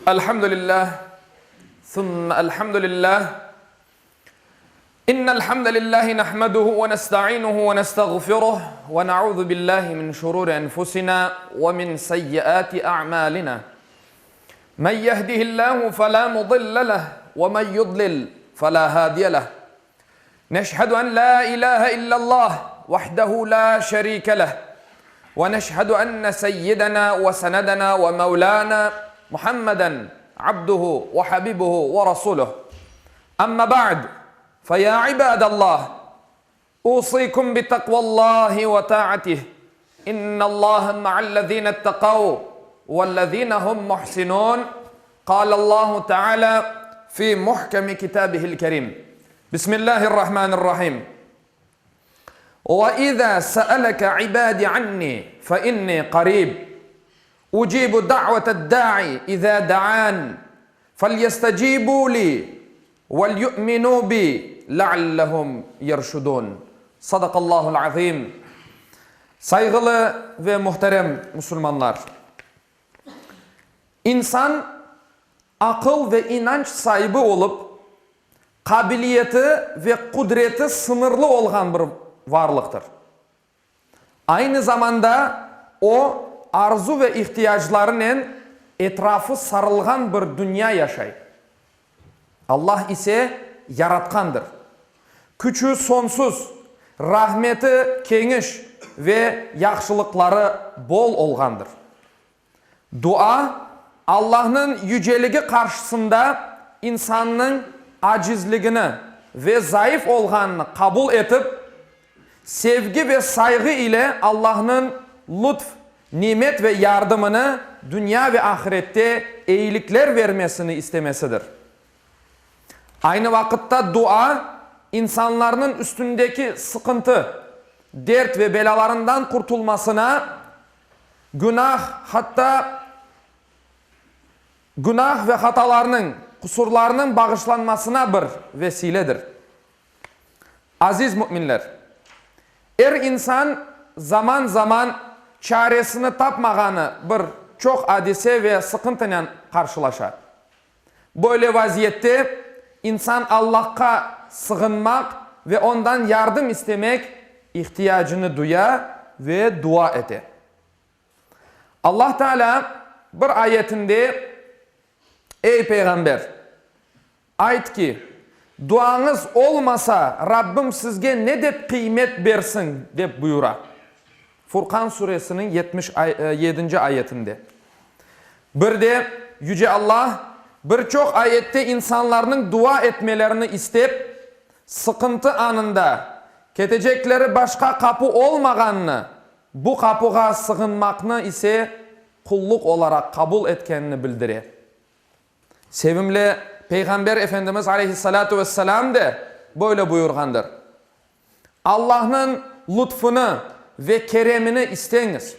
Elhamdülillah, sümme elhamdülillah. İnnel hamdelillahi nahmeduhu ve nestainuhu ve nestağfiruh ve na'uzu billahi min şururi enfusina ve min seyyiati a'malina. Men yehdihillahu fela mudille leh ve men yudlil fela hadiye leh. Neşhedü en la ilahe illallah vahdehu la şerike leh ve neşhedü enne seyyidena ve senedena ve mevlana Muhammeden abduhu ve habibuhu ve rasuluh. Amma ba'd, fe ya ibadallah, usikum bi takvallahi ve ta'atih. İnnallaha ma'allezine ittekav vellezine hum muhsinun. Kâlallahu Teâlâ fî muhkemi kitâbihil kerîm. Bismillahirrahmanirrahim. Ve izâ se'eleke ibâdî annî fe innî qarîb. Ucîbu da'veted-dâ'i izâ da'ân. Felyestecîbû lî velyu'minû bî leallehum yerşudûn. Sadakallâhul azîm. Sayğılı ve muhterem musulmanlar! İnsan aqıl ve inanç saibi olıp, qabiliyeti ve qudreti sıñırlı olğan bir varlıqtır. Aynı zamanda o, arzu ve ihtiyaclarınen etrafı sarılğan bir dünya yaşay. Allah ise Yaratqandır. Küçü soñsuz, rahmeti keniş ve yahşılıqları bol olğandır. Dua, Allahnıñ yüceligi qarşısında insannıñ acizligini ve zayıf olğanını qabul etip, sevgi ve sayğı ile Allahnıñ lütf, nimet ve yardımını dünya ve ahirette eyilikler vermesini istemesidir. Aynı vaqıtta dua, insanlarnıñ üstündeki sıqıntı, dert ve belâlarından qurtulmasına, günah, hatta günah ve hatalarnıñ, qusurlarnıñ bağışlanmasına bir vesiledir. Aziz müminler! Er insan zaman-zaman çaresini tapmağanı bir çoq adise ve sıqıntınen qarşılaşa. Böyle vaziyette insan Allahqa sığınmaq ve Ondan yardım istemek ihtiyacını duya ve dua ete. Allah Teala bir ayetinde, Ey, Peyğamber! Ayt ki, duañız olmasa, Rabbim sizge ne dep qıymet bersin? dep buyura. Furqan suresiniñ 77-nci ayetinde. Bir de Yüce Allah bir çoq ayette insanlarnıñ dua etmelerini istep, sıqıntı anında ketecekleri başqa qapu olmağanını, bu qapuğa sığınmaqnı ise qulluq olaraq qabul etkenini bildire. Sevimli Peyğamber Efendimiz aleyhissalâtu vesselâm de böyle buyurğandır, Allahnıñ lütfını ve keremini isteñiz,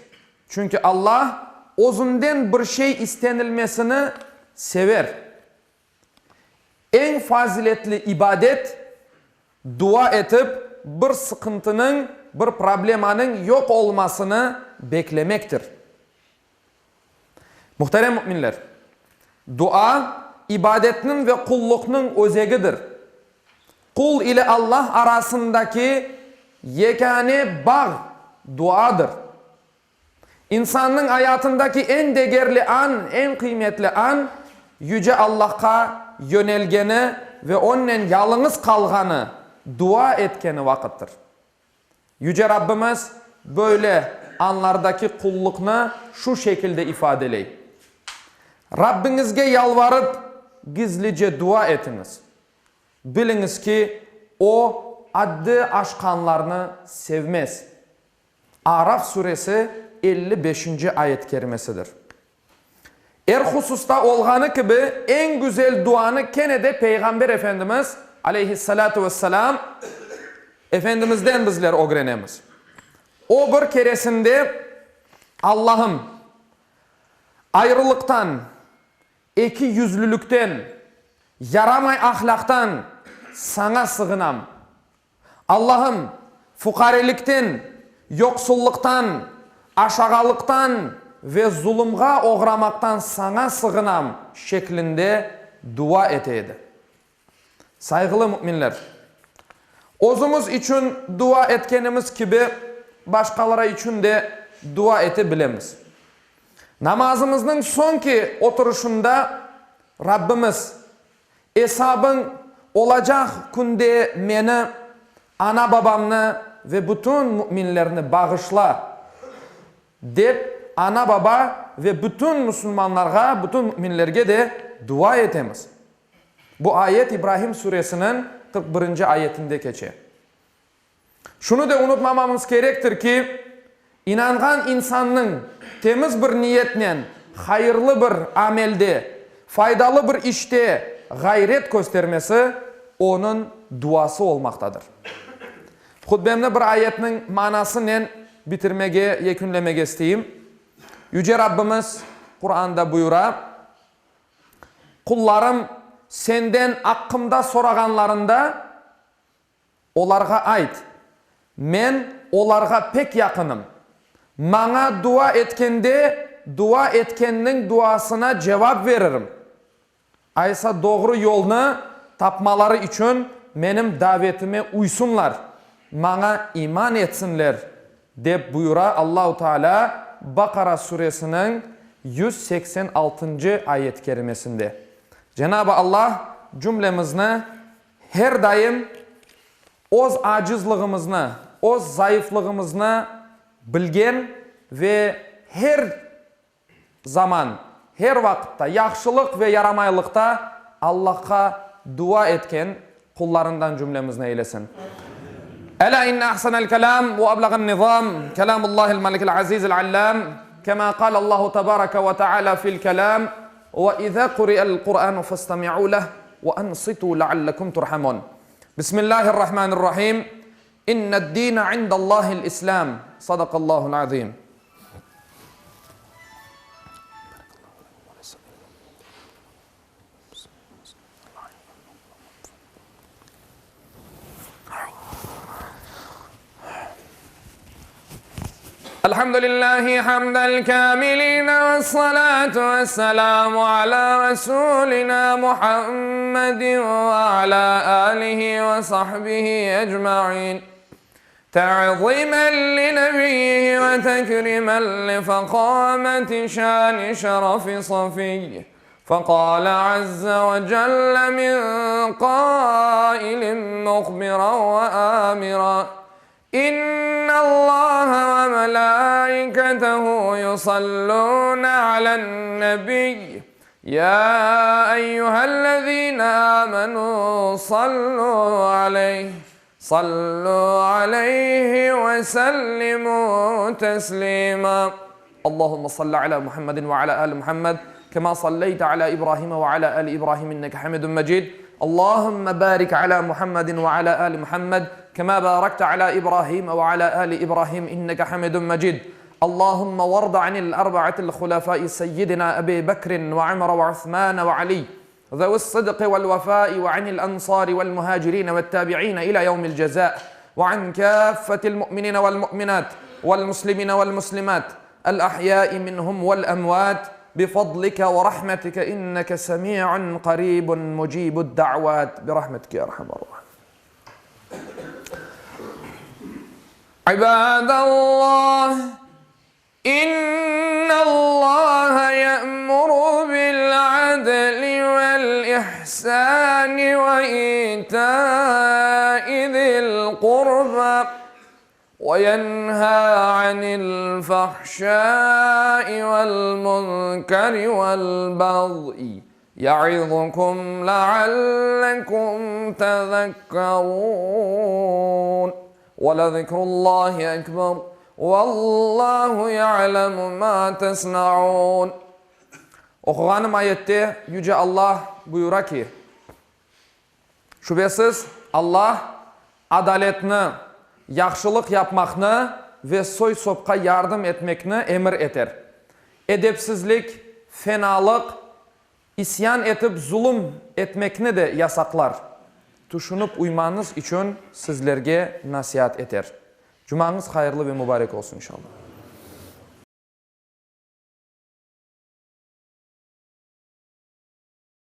çünki Allah özünden bir şey istenilmesini sever. Eñ faziletli ibadet, dua etip, bir sıqıntınıñ, bir problemanıñ yoq olmasını beklemektir. Muhterem müminler! Dua, ibadetniñ ve qulluqnıñ özegidir. Qul ile Allah arasındaki yekâne bağ duadır. İnsannıñ ayatındaki eñ degerli an, eñ qıymetli an, Yüce Allahqa yönelgeni ve Onnen yalıñız qalğanı, dua etkeni vaqıttır. Yüce Rabbimiz böyle anlardaki qulluqnı şu şekilde ifadeley, Rabbiñizge yalvarıp, gizlice dua etiñiz. Biliñiz ki, O, addi aşqanlarnı sevmez. Araf suresi 55-nci ayet kerimesidir. Er hususta olğanı kibi, eñ güzel duanı kene de Peyğamber Efendimiz, aleyhissalâtu vesselâm, Efendimizden bizler ögrenemiz. O bir keresinde, Allahım, ayrılıqtan, ekiyüzlülikten, yaramay ahlâqtan Saña sığınam. Allahım, fuqarelikten, yoqsullıqtan, aşağalıqtan. ve zulumğa oğramaqtan Saña sığınam şeklinde dua ete edi. Sayğılı müminler! Özümiz içün dua etkenimiz kibi, başqaları içün de dua ete bilemiz. Namazımıznıñ soñki oturışında Rabbimiz, Esabıñ olacaq künde meni, ana-babamnı ve bütün müminlerni bağışla, dep ana-baba ve bütün musulmanlarğa, bütün müminlerge de dua etemiz. Bu ayet İbrahim suresiniñ 41-nci ayetinde keçe. Şunı da unutmamamız kerektir ki, inanğan insannıñ temiz bir niyetnen hayırlı bir amelde, faydalı bir işte ğayret köstermesi onıñ duası olmaqtadır. Hutbemni bir ayetniñ manasınen bitirmege, yekünlemege isteyim. Yüce Rabbimiz Quranda buyura, Qullarım senden aqqımda sorağanlarında, Olarğa ayt, Men olarğa pek yaqınım. Maña dua etkende, dua etkenniñ duasına cevap veririm. Aysa doğru yolnı tapmaları içün menim davetime uysunlar, maña iman etsinler, dep buyura Allahu Teala Baqara suresiniñ 186-ncı ayet-i kerimesinde. Cenab-ı Allah cümlemizni Her daim öz acizlığımıznı, öz zayıflığımıznı bilgen ve her zaman, her vaqıtta yahşılıq ve yaramaylıqta Allahqa dua etken qullarından cümlemizni eylesin. Elâ inne ahsenel kelâm ve eblağen nizâm kelâmullâhil melikil azîzil allâm kemâ kâlallâhu tebâreke ve teâlâ fil kelâm Ve izâ quri'el Qur'anu festemi'û leh ve ansitû leallekum turhamun. Bismillahirrahmanirrahim. İnned-dîne indallâhil İslâm. Sadakallâhul azîm. Elhamdülillahi hamdel kâmilîne vessalâtu vesselâmu alâ resûlinâ Muhammedin ve alâ âlihi ve sahbihi ecmaîn. Te'zîmen li nebiyyihi ve tekrîmen li fekâmeti şâni şerefi safiyyi. Fekâle azze ve celle min kâilin muhbiran ve âmiran, İnnallâhe ve melâiketehu yusallûne alen-nebiy, yâ eyyühellezîne âmenû sallû aleyh, sallû aleyhi ve sellimû teslîmâ. Allahümme salli alâ Muhammedin ve alâ âli Muhammed, kemâ salleyte alâ İbrahîme ve alâ âli İbrahîm inneke hamidun mecîd. Allahümme bârik alâ Muhammedin ve alâ âli Muhammed, kemâ bârekte alâ İbrahîme ve alâ âli İbrahîm inneke hamidun mecîd. Allahümme varda anil erba'atil hulefâi seyyidinâ Ebî Bekrin ve Ömer ve Osmân ve Alî zevi's-sıdqi vel-vefâi ve anil ensâri vel-muhâcirîne ve't-tâbi'îne ilâ yevmil cezâ ve an kâffetil mu'minîne vel-mu'minât vel-muslimîne vel-muslimât el-ahyâi minhum vel-emvât bifadlike ve rahmetike inneke semî'un qarîbun mucîbud-da'vât birahmetike ya erhamer râhimîn. İbâdallah! İnnallâhe ye'muru bil-adli vel-ihsâni ve itâi zil-qurbâ ve yenhâ anil-fahşâi vel-munkeri vel-bagyi ya'izukum leallekum tezekkerûn. Ve lezikrullâhi ekber, vallâhu ya'lemu mâ tesna'ûn. Oquğanım ayette Yüce Allah buyura ki, Şübesiz, Allah adaletni, yahşılıq yapmaqnı ve soy-sopqa yardım etmekni emir eter. Edepsizlik, fenalıq, İsyan etip zulum etmekni de yasaqlar. Tüşünip uymañız içün sizlerge nasiat eter. Cumañız hayırlı ve mubarek olsun inşallah.